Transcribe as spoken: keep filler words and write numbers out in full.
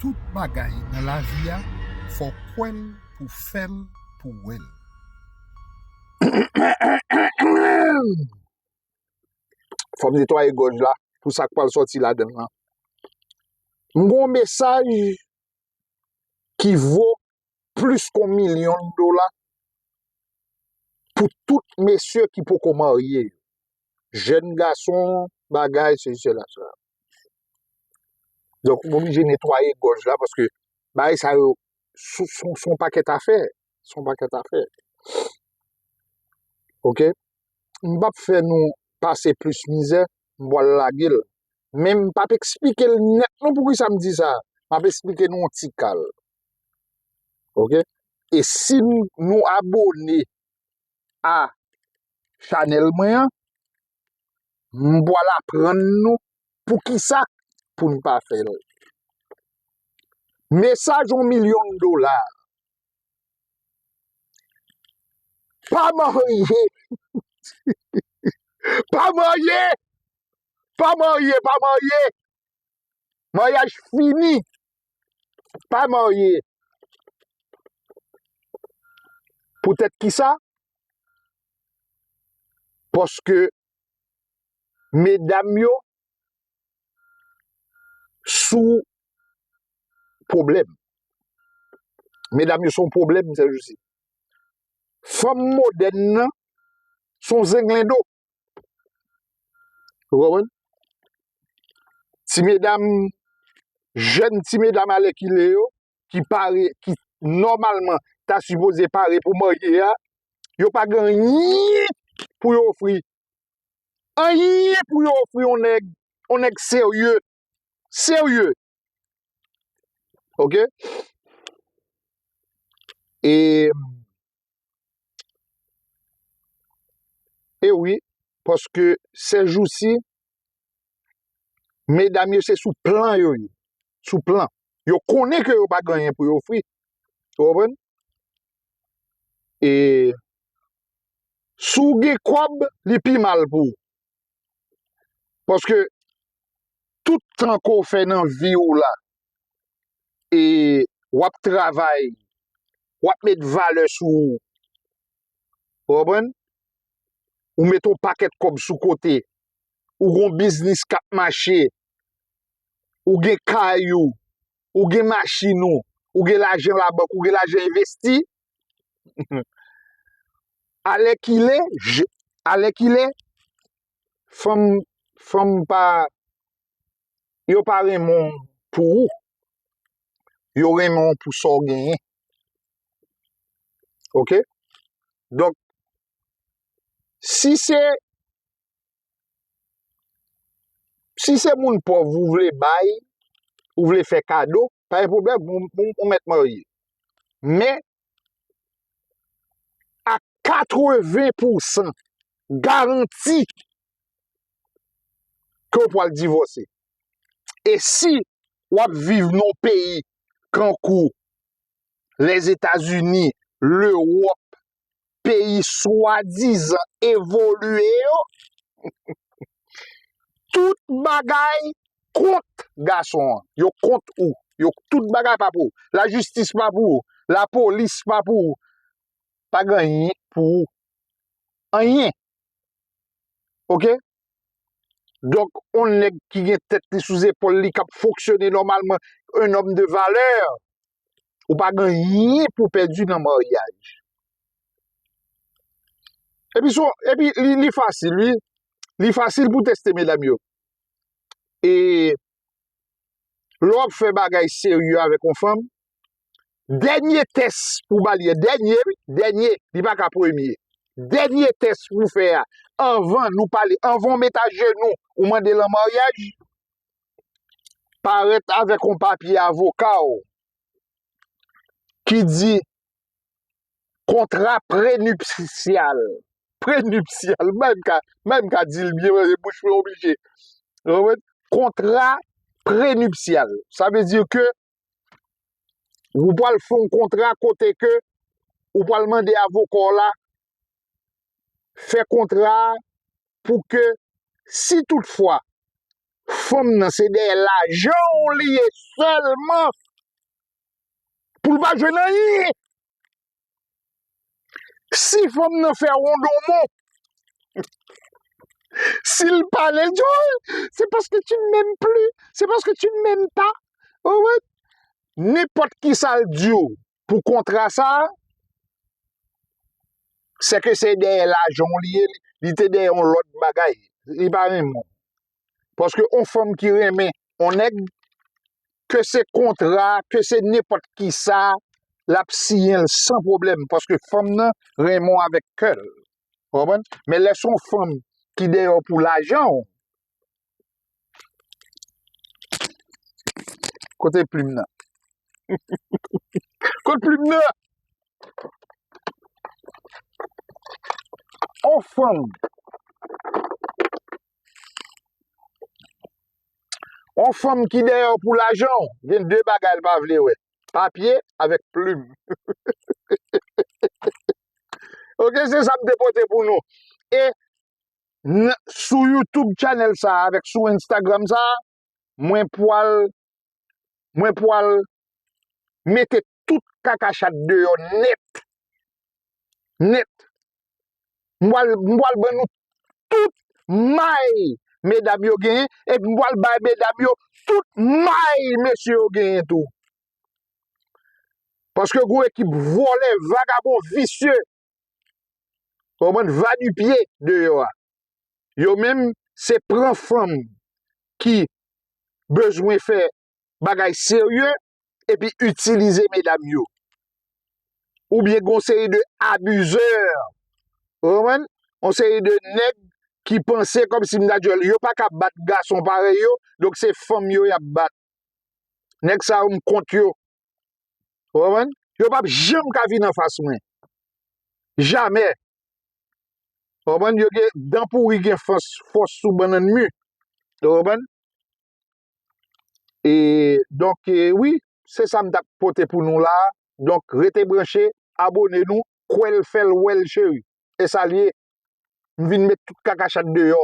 Tout bagay nan lavi a, fò w kwè l pou w fè l, pou w wè l. Fò m netwaye gòj la pou sa k pral sòti ladan l lan. M gen yon mesaj ki vo plis ke yon milyon dola pou tout mesye ki poko marye yo. Jèn gason, bagay, sesi, sela, sela. Donk, m oblije netwaye gòj la paske bagay sa yo, se, se, se yon pakèt afè. Se yon pakèt afè. Oke? M p ap fè nou pase plis mizè, m pral lage l. Men m p ap eksplike l nèt non poukisa m di sa. M ap eksplike nou yon ti kal. Oke? E si n-, nou abone a chanèl mwen an, m pral aprann nou poukisa pou n pa fè l. Mesaj yon milyon dola. Pa marye! Pa marye! Pa marye, pa marye! Maryaj fini! Pa marye! Poutèt kisa? Paske medam yo sou pwoblèm. Medam yo se yon pwoblèm, sèjousi. Fanm modèn nan se yon zenglendo. Ou konprann? Ti medam, jèn ti medam alèkile yo, ki pare, ki nòmalman ta sipoze pare pou marye a, yo pa gen anyen pou yo ofri. Anyen pou yo ofri yon nèg, yon nèg serye. Serye. Oke? E, e wi, paske sèjousi, medam yo se sou plan yo ye. Sou plan. Yo konnen ke yo pa gen anyen pou yo ofri. Ou konprann? E si w gen kòb, li pi mal pou ou. Paske tout tan ke w fè nan vi w la, e w ap travay, w ap met valè sou ou. Ou konprann? Ou met yon pakèt kòb sou kote. Ou gen yon biznis k ap mache. Ou gen kay ou. Ou gen machin ou. Ou gen lajan labank. Ou gen lajan envesti. Alèkile, je, alèkile, fanm, fanm pa, yo pa renmen w pou ou. Yo renmen w pou sa w genyen. Oke? Donk, si se, si se moun pòv ou vle bay, ou vle fè kado, pa gen pwoblèm, ou, ou, ou mèt marye. Men, a katreven pousan garanti ke w pral divòse. E si w ap viv nan yon peyi kankou Lèzetazini, Lewòp, peyi swadizan evolye yo, tout bagay kont gason an. Yo kont ou. Yo, tout bagay pa pou ou. Lajistis pa pou ou. Lapolis pa pou ou. Pa gen anyen pou ou. Anyen. Oke? Donk, yon nèg ki gen tèt li sou zepòl li, k ap fonksyone nòmalman, un homme de valeur, ou pa gen anyen pou pèdi nan maryaj. Epi, so, epi li, li fasil, wi. Li fasil pou teste medam yo. E lè w ap fè bagay serye avèk yon fanm, dènye tès pou ba li a, dènye, wi, dènye, li pa ka premye. Dènye tès pou fè a, anvan nou pale, anvan w met ajenou, ou mande l an maryaj, parèt avèk yon papye avoka w ki di kontra prenipsyal. Prenipsyal, menm ka, menm ka di l byen, bouch mwen oblije. Ou konprann? Kontra prenipsyal. Sa vle di ke ou pral fè yon kontra kote ke ou pral mande avoka w la fè kontra a pou ke si toutfwa fanm nan se dèyè lajan w li ye sèlman, Ou pa jwenn anyen. Si fanm nan fè wondonmon, si l pale, l di, oh, c'est parce que tu ne m'aimes plus, c'est parce que tu ne m'aimes pas. Ou konprann? Nenpòt ki sa l di w pou kontra sa, se ke se dèyè lajan w li ye, li te dèyè yon lòt bagay. Li pa renmen w. Paske yon fanm ki renmen yon nèg, ke se kontra, ke se nenpòt ki sa, l ap siyen l san pwoblèm, paske fanm nan renmen w avèk kè l. Ou konprann? Men lè se yon fanm ki dèyè w pou lajan w, kote plim nan? Kote plim nan? On fanm. On fanm ki dèyè w pou lajan w, gen de bagay l pa vle wè. Papye avèk plim. Ok, se sa m te pote pou nou. E n- sou YouTube channel sa a, avèk sou Instagram sa a, mwen pwal, mwen pwal mete tout kakachat deyò nèt. Nèt. M pwal, m pwal ban nou tout may medam yo genyen, epi m pwal bay medam yo tout may mesye yo genyen tou. Paske gon ekip vòlè, vagabon, visye, ou konprann, va du pye deyò a. Yo menm, se pran fanm ki bezwen fè bagay serye epi itilize medam yo. Oubyen gon seri de abizè, ou konprann? Yon seri de nèg ki panse kòmsi m ta di w, yo pa ka bat gason parèy yo, donk se fanm yo y ap bat. Nèg sa yo, m kont yo. Ou konprann? Yo p ap janm ka vin anfas mwen. Jamè. Ou konprann? Yo gen dan pouri, gen fòs, fòs sou bannann mi. Ou konprann? E, donk, e, wi, se sa m t ap pote pou nou la. Donk, rete branche, abone nou, kwè l, fè l, wè l, cheri. E sa l ye. M vin met tout kakachat deyò.